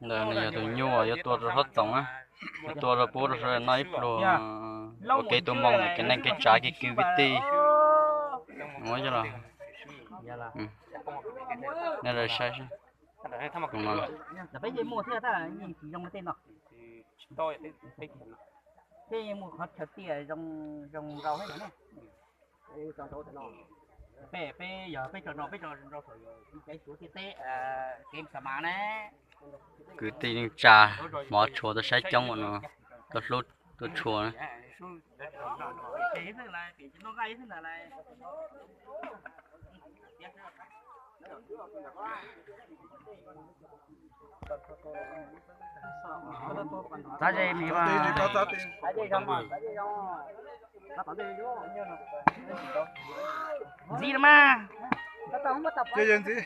Ntawm no yog tus nyuj uas yuav tua rau Hlob Txoov na, yuav tua rau pub rau sawv daws noj ib pluag ua kev tu moo ntawm kev neej kev tsav kev kwv kwv tij. Muab coj los, nej saib seb. Tus no, peb yeej muaj thiab tab yeej tsis zoo li tej no. Peb yeej muaj qhov chaw tiaj zoo, zoo nrau thiab no ne. Peb, peb yog peb tso no peb tso rau saum kev suav tiaj teb, kev xa mas na. Kwv tij neej tsa hmov tshua tuaj saib coob ua no, tuaj hlub tuaj tshua na. Txav ze me, ntxiv los mas. Ntxiv.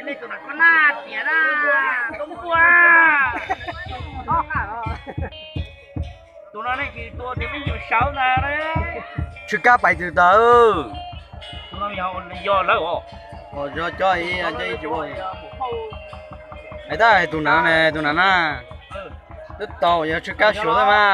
Nej tus no koj na tiag na, tub npua. Tus no nej tsis tua ces peb yug sawv ntag. Tsw kab pais twg tawm? Tus no yog lawv os. Yog cov, cov ib tsis ua. Hais tab tus nav ne, tus nav na. Twb tau yog tsw kab suav tab mas.